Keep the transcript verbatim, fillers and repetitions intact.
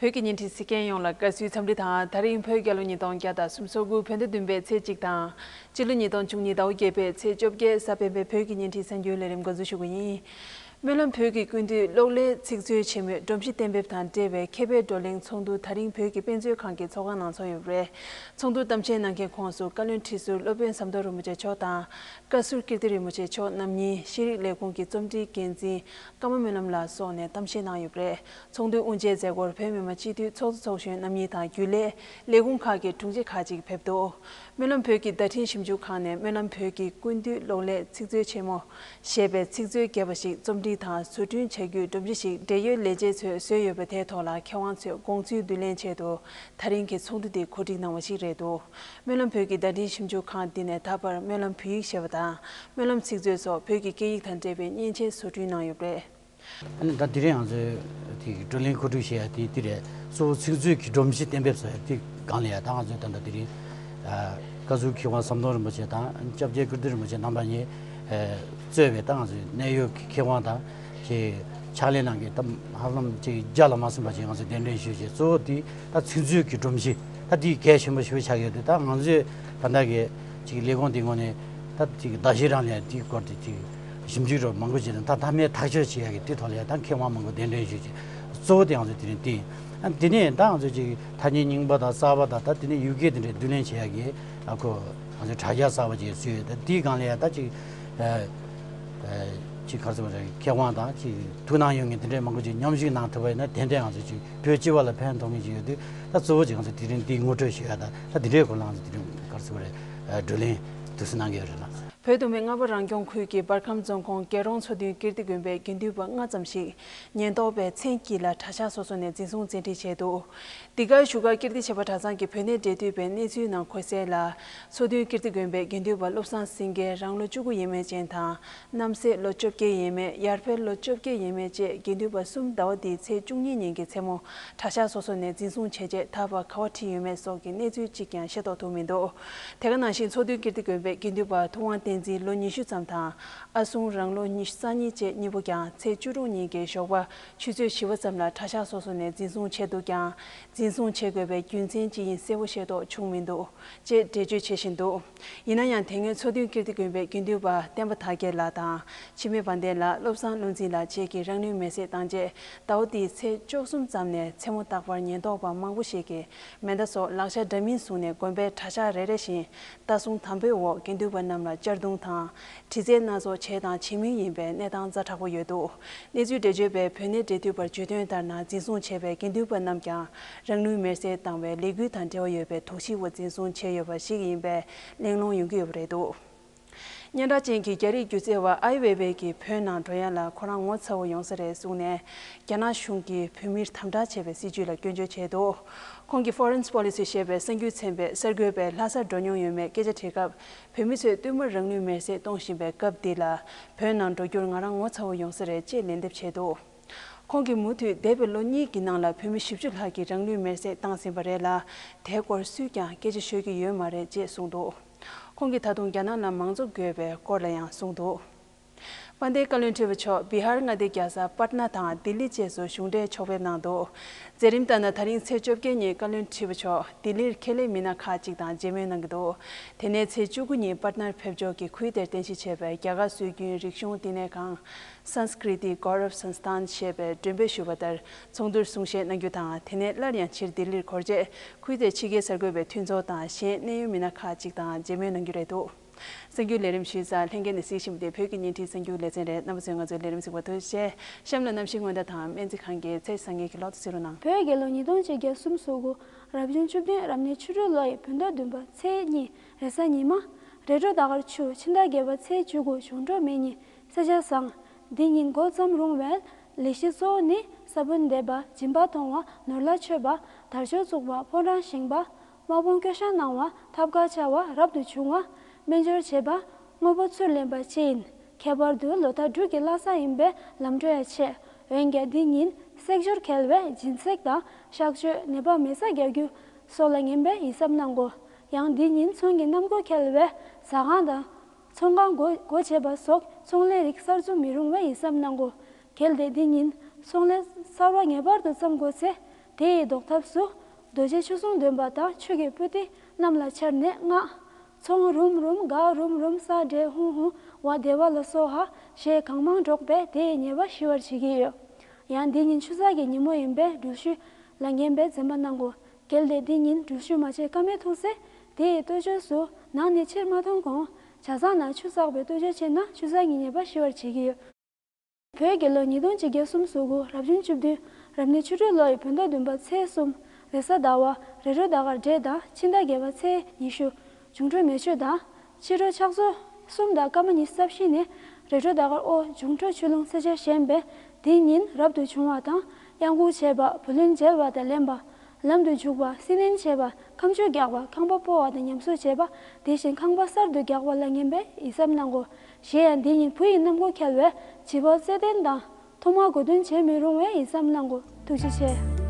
བོད་ཀྱི་བརྙན་འཕྲིན་གཟིགས་མཁན་ཡོངས་ལ་དགའ་བསུའི་འཚམས་འདྲི་དང་། ད་རིང་བོད་རྒྱལ་ལོ་ཉིས་སྟོང་བརྒྱ་དང་སུམ་ཅུ་སོ་དགུ་བོད་ཟླ་བདུན་པའི་ཚེས་གཅིག་དང་། སྤྱི་ལོ་ཉིས་སྟོང་བཅུ་གཉིས་ཟླ་བ་བརྒྱད་པའི་ཚེས་བཅོ་བརྒྱད་གཟའ་སྤེན་པའི་བོད་ཀྱི་བརྙན་འཕྲིན་གསར་འགྱུར་ལས་རིམ་འགོ་འཛུགས་ཞུ་གི་ཡིན། སྨོན་ལམ་བོད་ཀྱི་ཀུན་བཏུས་གློག་ཀླད་ཚིག་མཛོད་ཆེན་མོའི་སྒྲོམ་གཞི་གཏན་འབེབས་དང་འབྲེལ་བའི་མཁས་པའི་བགྲོ་གླེང་ཚོགས་འདུ་ད་རིང་བོད་ཀྱི་དཔེ་མཛོད་ཁང་གི་ཚོགས་ཁང་ནང་འཚོགས་ཡོད་པ་རེད། ཚོགས་འདུར་གཏམ་བཤད་གནང་མཁན་ཁོངས་སུ་བཀའ་བློན་ཁྲི་ཟུར་སློབ་དཔོན་ཟམ་གདོང་རིན་པོ་ཆེ་མཆོག་དང་། བཀའ་ཟུར་ཀིརྟི་རིན་པོ་ཆེ་མཆོག་རྣམ་གཉིས། ཤེས་རིག་ལས་ཁུངས་ཀྱི་རྩོམ་སྒྲིག་འགན་འཛིན་ཀརྨ་སྨོན་ལམ་ལགས་སོགས་ནས་གཏམ་བཤད་གནང་ཡོད་པ་རེད། ཚོགས་འདུའི་དབུ་འབྱེད་མཛད་སྒོར་བོད་མི་མང་སྤྱི་འཐུས་ཚོགས་གཙོ་ཚོགས་གཞོན་རྣམ་གཉིས་དང་རྒྱུན་ལས་ལས་ཁུངས་ཁག་གི་དྲུང་ཆེ་ཁག་ཅིག་ཕེབས་འདུག་སྨོན་ལམ་བོད་ཀྱི་བརྡ་འཕྲིན་ཞིབ་འཇུག་ཁང་ནས་སྨོན་ལམ་བོད་ཀྱི་ཀུན་བཏུས་གློག་ཀླད་ཚིག་མཛོད་ཆེན་མོ་ཞེས་པའི་ཚིག་མཛོད་རྒྱས་པ་ཞིག་རྩོམ་སྒྲིག་དང་བཟོ་སྐྲུན་བྱ་རྒྱུའི་སྒྲོམ་གཞི་ཞིག་འབྲེལ་ཡོད་ལས་བྱེད་ཚོས་བཟོས་ཡོད་པ་དེའི་ཐོག་ལ་མཁས་དབང་ཚོས་དགོངས་ཚུལ་བསྡུ་ལེན་ཆེད་དུ་ད་རིང་གི་ཚོགས་འདུ་དེ་གོ་སྒྲིག་གནང་བ་ཞིག་རེད་འདུག་སྨོན་ལམ་བོད་ཀྱི་བརྡ་འཕྲིན་ཞིབ་འཇུག་ཁང་འདི་ནས་ད་བར་སྨོན་ལམ་བོད་ཡིག་ཞེས་པ་དང་། སྨོན་ལམ་ཚིག་མཛོད་སོགས་བོད་ཀྱི་སྐད་ཡིག་དང་འབྲེལ་བའི་མཉེན་ཆས་བཟོ་སྐྲུན་གནང་ཡོད་པ་རེད། ཨ་ནི་ད་དེ་རིང་ང་ཚོའི་དེ་བགྲོ་གླེང་གོ་སྒྲིག་བྱེད་ཡ་དེ་དེ་རེད། གཙོ་བོ་ཚིག་མཛོད་ཀྱི་སྒྲོམ་གཞི་གཏན་འབེབས་བཟོ་ཡ་དེ་སྒང་ལ་ཡ། ད་ང་ཚོའི་ད་ལྟ་དེ་རིང་ཨ་བཀའ་ཟུར་མཁས་དབང་ཟམ་གདོང་རིན་པོ་ཆེ་དང་སྐྱབས་རྗེ་ཀིརྟི་རིན་པོ་ཆེ་རྣམ་པ་གཉིས་ཨ་གཙོས་པའི་ད་ང་ཚོའི་གནད་ཡོད་ཀྱི་མཁས་དབང་དང་། ཅིག་ཕྱག་ལས་གནང་མཁན་ད་ཧ་ལམ་ཅིག་བརྒྱ་ལ་མ་སོན་པ་ཅིག་ང་ཚོས་གདན་འདྲེན་ཞུས་བྱས། གཙོ་བོ་དེ་ད་ཚིག་མཛོད་ཀྱི་སྒྲོམ་གཞི་ད་དེ་གལ་ཆེན་པོ་ཞེ་པོ་ཆགས་ཡོད་དུས། ད་ང་ཚོས་ད་ལྟ་གི་ཅིག་ལས་ཁུངས་དེ་ངོས་ནས་ད་ཅིག་ཟླ་བཞི་རིང་ལ་དེའི་སྐོར་དེ་ཅིག་ཞིབ་འཇུག་རོགས་མང་པོ་བྱས་ནས། ད་མཐའ་མའི་ཐག་གཅོད་བྱེད་ཡག་གི་དེ་ཐོག་ལ་ཡང་ད་མཁས་དབང་མང་པོ་གདན་འདྲེན་ཞུས་བྱས། གཙོ་བོ་དེ་ང་ཚོས་དེ་རིང་དེ་ཡིན། ཨ་དེ་ནས་ད་ང་ཚོས་ཅིག་ཐ་སྙད་རྙིང་པ་དང་གསར་པ་དང་། ད་དེ་ནས་ཡུལ་སྐད་དེ་འདྲའི་བསྡུ་ལེན་བྱེད་ཡག་གི་ཨ་ཁོ་ང་ཚོས་དྲ་རྒྱ་གསར་པ་ཅིག་བཟོས་ཡོད། ད་དེའི་སྒང་ལ་ཡང་ད་ཅིག་ཨ་ཅིག་ག་རེ་ཟེར་བ་རེད། མཁས་དབང་དང་ཅིག་ཐུགས་སྣང་ཡོད་མཁན་དེ་འདྲའི་མང་པོ་ཅིག་མཉམ་ཞུགས་གནང་ཐུབ་པ་ཡིན་ན། དེ་འདྲའི་ང་ཚོ་ཅིག་བོད་སྤྱི་པ་ལ་ཕན་ཐོགས་མཁན་ཅིག་ཡོད་དུས། ད་གཙོ་བོ་ཅིག་ང་ཚོ་དེ་རིང་འདི་ངོ་སྤྲོད་ཞུ་ཡ་དང་། ད་དེ་འདྲའི་སྐོར་ལ་ང་ཚོ་དེ་རིང་ག་རེ་ཟེར་བ་རེད། བགྲོ་གླེང་དུས་སུ་གནང་གི་ཡོད་རེད་ལ། བོད་མདོ་སྨད་རྔ་པ་རང་སྐྱོང་ཁུལ་གྱི་འབར་ཁམས་རྫོང་ཁོངས་རྒྱལ་རོང་མཚོ་མཐུན་ཀིརྟི་དགོན་པའི་དགེ་འདུན་པ་ལྔ་ཙམ་ཞིག་ཉེན་རྟོག་པས་མཚན་དཀྱིལ་ལ་གྲྭ་ཤག་སོ་སོ་ནས་འཛིན་བཟུང་བཙན་ཁྲིད་བྱས་འདུག་འདི་ག་བཞུགས་སྒར་ཀིརྟི་བྱེས་པ་གྲྭ་ཚང་གི་བོད་གནས་འབྲེལ་མཐུད་པས་གནས་ཚུལ་ནང་འཁོད་གསལ་ལ། མཚོ་མཐུན་ཀིརྟི་དགོན་པའི་དགེ་འདུན་པ་བློ་བཟང་སེང་གེ་རང་ལོ་བཅུ་དགུ་ཡས་མས་ཅན་དང་། རྣམ་སྲས་ལོ་བཅོ་བརྒྱད་ཡས་མས། ཡར་འཕེལ་ལོ་བཅོ་བརྒྱད་ཡས་མས་བཅས་དགེ་འདུན་པ་གསུམ་ཟླ་བ་འདིའི་ཚེས་བཅུ་གཉིས་ཉིན་གྱི་མཚན་མོ་གྲྭ་ཤག་སོ་སོ་ནས་འཛིན་བཟུང་བྱས་རྗེས་ད་བར་ག་པར་ཁྲིད་ཡོད་མེད་སོགས་ཀྱི་གནས་ཚུལ་གཅིག་ཀྱང་ཤེས་རྟོགས་ཐུབ་མི་འདུག་དེ་ག་ནང་བཞིན་མཚོ་མཐུན་ཀིརྟི་དགོན་པའི་དགེ་འདུན་པ་ཐུབ་དབང་བསྟན་འཛིན་ལོ་ཉི་ཤུ་ཙམ་དང་། ཨ་སྲུང་རང་ལོ་ཉི་ཤུ་རྩ་གཉིས་བཅས་གཉིས་པོ་ཀྱང་ཚེས་བཅུ་དྲུག་ཉིན་གྱི་ཞོགས་པ་ཆུ་ཚོད་བཞི་པ་ཙམ་ལ་གྲྭ་ཤག་སོ་སོ་ནས་འཛིན་བཟུང་བྱས་འདུག་ཀྱང་། འཛིན་བཟུང་བྱེད་དགོས་པའི་རྒྱུ་མཚན་ཅི་ཡིན་གསལ་པོ་ཤེས་རྟོགས་བྱུང་མི་འདུག་ཅེས་འགྲེལ་བརྗོད་བྱེད་བཞིན་འདུག་ཡིན་ན་ཡང་། དེ་སྔོན་མཚོ་མཐུན་ཀིརྟི་དགོན་པའི་དགེ་འདུན་པ་བསྟན་པ་དར་རྒྱས་ལགས་དང་འཆི་མེད་དཔལ་ལྡན་ལགས། བློ་བཟང་བློ་འཛིན་ལགས་བཅས་ཀྱིས་རང་ལུས་མེར་སྲེག་བཏང་རྗེས་ཟླ་བ་འདིའི་ཚེས་བཅུ་གསུམ་ཙམ་ནས་མཚན་མོ་རྟག་པར་ཉེན་རྟོག་པ་མང་པོ་ཞིག་གིས་མེ་མདའ་སོགས་ལག་ཆ་འདྲ་མིན་བཟུང་ནས་དགོན་པའི་གྲྭ་ཤག་རེ་རེ་བཞིན་ལྟ་སྲུང་དམ་པོའི་འོག་དགེ་འདུན་པ་རྣམས་ལ་གཅར་རྡུང་དང་། དྲི་རྩད་སྣ་ཚོགས་བྱས་དང་བྱེད་མུས་ཡིན་པའི་གནས་སྟངས་ཛ་དྲག་པོ་ཡོད་འདུག་གནས་ཚུལ་འགྲེལ་བརྗོད་པས་བོད་གནས་འབྲེལ་མཐུད་པར་བརྗོད་དོན་ལྟར་ན། འཛིན་བཟུང་བྱས་པའི་དགེ་འདུན་པ་རྣམས་ཀྱང་རང་ལུས་མེར་སྲེག་བཏང་བའི་ལས་འགུལ་དང་འབྲེལ་བ་ཡོད་པའི་དོགས་གཞི་འོག་འཛིན་བཟུང་བྱས་ཡོད་པ་ཞིག་ཡིན་པའི་གླེང་སློང་ཡོང་གི་ཡོད་པ་རེད་འདུག་སྙན་གྲགས་ཅན་གྱི་རྒྱ་རིགས་སྒྱུ་རྩལ་བ་ཨའི་ཝེ་ཝེ་གིས་བོད་ནང་འགྲོ་ཡ་ལ་ཁོ་རང་ངོ་ཚ་བོ་ཡོང་ས་རེད་གསུངས་ནས། རྒྱ་ནག་གཞུང་གིས་བོད་མིར་དམ་དྲག་བྱས་པའི་སྲིད་བྱུས་ལ་སྐྱོན་བརྗོད་བྱས་འདུག་ཁོང་གིས་Foreign Policy ཞེས་པའི་གསར་འགྱུར་ཚན་པའི་གསར་འགོད་པས་ལྷ་སར་འགྲོ་མྱོང་ཡོད་མེད་སྐད་ཆ་དྲིས་སྐབས། བོད་མི་ཚོས་བསྟུད་མར་རང་ལུས་མེར་སྲེག་གཏོང་བཞིན་པའི་སྐབས་འདི་ལ། བོད་ནང་འགྲོ་རྒྱུར་ང་རང་ངོ་ཚ་བོ་ཡོང་ས་རེད་ཅེས་ལན་འདེབས་བྱས་འདུག་ཁོང་གིས་མུ་མཐུད་འདས་པའི་ལོ་གཉིས་ཀྱི་ནང་ལ་བོད་མི་བཞི་བཅུ་ལྷག་གིས་རང་ལུས་མེར་སྲེག་བཏང་ཟིན་པ་རེད་ལ། དེའི་སྐོར་སུས་ཀྱང་སྐད་ཆ་ཤོད་ཀྱི་ཡོད་མ་རེད་ཅེས་གསུངས་འདུག་ཁོང་གིས་ད་དུང་རྒྱ་ནག་ལ་མང་གཙོ་དགོས་པའི་སྐོར་ལ་ཡང་གསུངས་འདུག་དཔལ་ལྡན་བཀའ་བློན་ཁྲི་པ་མཆོག་བི་ཧར་མངའ་སྡེའི་རྒྱལ་ས་པཊ་ན་དང་ལྡི་ལི་བཅས་སུ་གཞུང་འབྲེལ་ཕྱོགས་ཕེབས་གནང་འདུག་མཛད་རིམ་ལྟར་ན། ད་རིང་ཚེས་བཅོ་བརྒྱད་ཉིན་བཀའ་བློན་ཁྲི་པ་མཆོག་ལྡི་ལིར་ཁེ་ལས་མི་སྣ་ཁག་ཅིག་དང་མཇལ་མོལ་གནང་གི་འདུག་དེ་ནས་ཚེས་བཅུ་དགུ་ཉིན་པཊ་ནར་ཕེབས་འབྱོར་གྱིས་ཁུལ་དེར་རྟེན་གཞི་བྱས་པའི་རྒྱ་གར་སྲོལ་རྒྱུན་རིག་གཞུང་བསྟི་གནས་ཁང་Sanskriti Gaurav Sansthan ཞེས་པའི་མགྲོན་དཔོན་ཞུ་བ་ལྟར་ཚོགས་འདུར་གསུང་བཤད་གནང་རྒྱུ་དང་། དེ་ནས་སླར་ཡང་ཕྱིར་ལྡི་ལིར་འཁོར་རྗེས་ཁུལ་དེའི་ཕྱི་རྒྱལ་གསར་འགོད་པའི་མཐུན་ཚོགས་དང་གཞན་གནད་ཡོད་མི་སྣ་ཁག་ཅིག་དང་མཇལ་མོལ་གནང་རྒྱུ་རེད་འདུག་གསར་འགྱུར་ལས་རིམ་ཞུས་ཚར། ལྷན་རྒྱས་ནས་གཟིགས་བཞིན་པ་དེ་བོད་ཀྱི་བརྙན་འཕྲིན་གསར་འགྱུར་ལེ་ཚན་རེད། རྣམ་པ་ཚོས་ང་ཚོའི་ལས་རིམ་གཟིགས་པར་ཐུགས་རྗེ་ཆེ། གཤམ་ལ་གནམ་གཤིས་སྔོན་བརྡ་དང་སྨན་རྩིས་ཁང་གི་ཚེས་བཟང་ངན་གྱི་ལོ་ཐོ་གཟིགས་རོགས་གནང་། བོད་རྒྱལ་ལོ་ཉིས་སྟོང་གཅིག་བརྒྱ་སུམ་ཅུ་སོ་དགུ་རབ་བྱུང་བཅུ་བདུན་རབ་གནས་ཆུ་སྦྲུལ་ལོ་ཡི་བོད་ཟླ་བདུན་པ་ཚེས་གཉིས་རེས་གཟའ་ཉི་མ། རེས་དྲུག་ཟླ་སྐར་ཆུ། ཕྱི་ཟླ་བརྒྱད་པ་ཚེས་བཅུ་དགུ་གཞུང་གྲོགས་མེ་ཉིན། ཚེས་ཆ་བཟང་། འདི་ཉིན་འགོ་བརྩམས་རུང་བའི་ལས་གཞི་གཙོ་བོ་ནི་ས་བོན་འདེབས་པ། སྦྱིན་པ་གཏོང་བ། ནོར་ལྷ་མཆོད་པ། དར་ལྕོག་བཙུགས་པ། ཕོ་བྲང་བཞེངས་པ། དམག་དཔུང་བསྐྱོད་བཞག་གནང་བ། ཐབ་ཀ་བཅའ་བ། རབ་ཏུ་བྱུང་བ། སྨན་སྦྱོར་བྱེད་པ། དངོས་པོ་ཚུར་ལེན་པ་བཅས་ཡིན། ཁྱད་པར་དུ་ལོ་ཟླ་འབྲུག་གི་བླ་གཟའ་ཡིན་པས་ལམ་འགྲོ་ཡང་ཆེ། འོན་ཀྱང་འདི་ཉིན་བསྲེག་སྦྱོར་འཁེལ་བས་སྦྱིན་སྲེག་དང་གཤག་བཅོས། ནད་པར་མེ་བསྲེགས་རྒྱག་རྒྱུ་སོགས་ལ་ངན་པའི་ཡིད་གཟབ་གནང་དགོས། ཡང་འདི་ཉིན་ཚོང་གི་གནམ་སྒོ་འཁེལ་བས་ཟ་ཁང་དང་། ཚོང་ཁང་སྒོ་སྒོ་འབྱེད་པ་སོགས་ཚོང་ལས་རིགས་གསར་འཛུགས་མི་རུང་བའི་ཡིད་གཟབ་གནང་དགོས། གལ་ཏེ་འདི་ཉིན་ཚོང་ལས་གསར་བ་ངེས་པར་དུ་བརྩམ་དགོས་ཚེ། དེ་ཡི་བཟློག་ཐབས་སུ། རྡོ་རྗེ་ཆོས་སྲུང་འདོན་པ་དང་ཆོས་ཀྱི་པུསྟི་གནམ་ལ་འཕྱར་ནས་སྔགས། ཚོང་རུམ་རུམ་ག་རུམ་རུམ་ས་འདྲེ་ཧུང་ཧུང་བ་བདེ་བ་ལ་སོགས་པ་ཞེས་གང་མང་སྒྲོགས་པས་དེ་ཡི་ཉེས་པ་ཞི་བར་བྱེད་ཀྱི་ཡོད། ཡང་འདི་ཉིན་ཆུ་ཚགས་ཀྱི་ཉིན་མོ་ཡིན་པས་འགྲུལ་བཞུད་ལ་ངན་པས་འཛེམ་པ་གནང་དགོས། གལ་ཏེ་འདི་ཉིན་འགྲུལ་བཞུད་མ་བྱས་ཀ་མེད་ཐུག་ཚེ། དེ་ཡི་ལྟོ་ཆས་སུ་ནང་ནས་ཕྱིར་མ་ཐོན་གོང་ཇ་ཚང་ནང་ཆུ་བསགས་པའི་ལྟོ་ཆས་ཕྱེ་ན་ཆུ་ཚགས་ཀྱི་ཉེས་པ་ཞི་བར་བྱེད་ཀྱི་ཡོད། བོད་རྒྱལ་ལོ་ཉིས་སྟོང་ཆིག་བརྒྱ་སུམ་ཅུ་སོ་དགུ་རབ་བྱུང་བཅུ་བདུན་རབ་གནས་ཆུ་སྦྲུལ་ལོ་ཡི་བོད་ཟླ་བདུན་པ་ཚེས་གསུམ། རེས་གཟའ་ཟླ་བ། རེས་དྲུག་ཟླ་སྐར་འབྲས་དང་ཕྱི་ཟླ་བརྒྱད་པ་ཚེས་ཉི་ཤུ། འབྱུང་འཕྲོད་མེ་མཆོད་དང་། ཕྱི་དྲོ་ཕྱག་ཚོད་གསུམ་དང་སྐར་མ་ཉི་ཤུ་རྩ་བཞི་ནས། རེས་དྲུག་ཟླ་སྐར་འོ་འབྱུང་འཕྲོད་ཆུ་རླུང་ཚེས་ཆ་ཞན་པས་དེ་ཉིན་རབ་ཏུ་བྱུང་བ་དང་གཡང་འགུགས་བྱེད་པ། བུ་ལོན་འཇལ་བ་དང་ལེན་པ། ལམ་དུ་འཇུག་པ། སྲི་ལེན་བྱེད་པ། ཁ་མཆུ་རྒྱག་པ། ཁང་པ་སྤོ་བ་དང་ཉམས་གསོ་བྱེད་པ། དེ་བཞིན་ཁང་པ་གསར་དུ་རྒྱག་པ་ལ་ངན་པས་ཡིད་བསམ་གནང་དགོས། གཞན་ཡང་འདི་ཉིན་བུ་ཡི་གནམ་སྒོ་འཁེལ་བས་བྱི་ཕོ་བརྩེ་ལྡན་དང་ཐོག་མར་གོ་སྟོན་བྱེད་མི་རུང་བས་ཡིད་བསམ་གནང་དགོས། ཐུགས་རྗེ་ཆེ།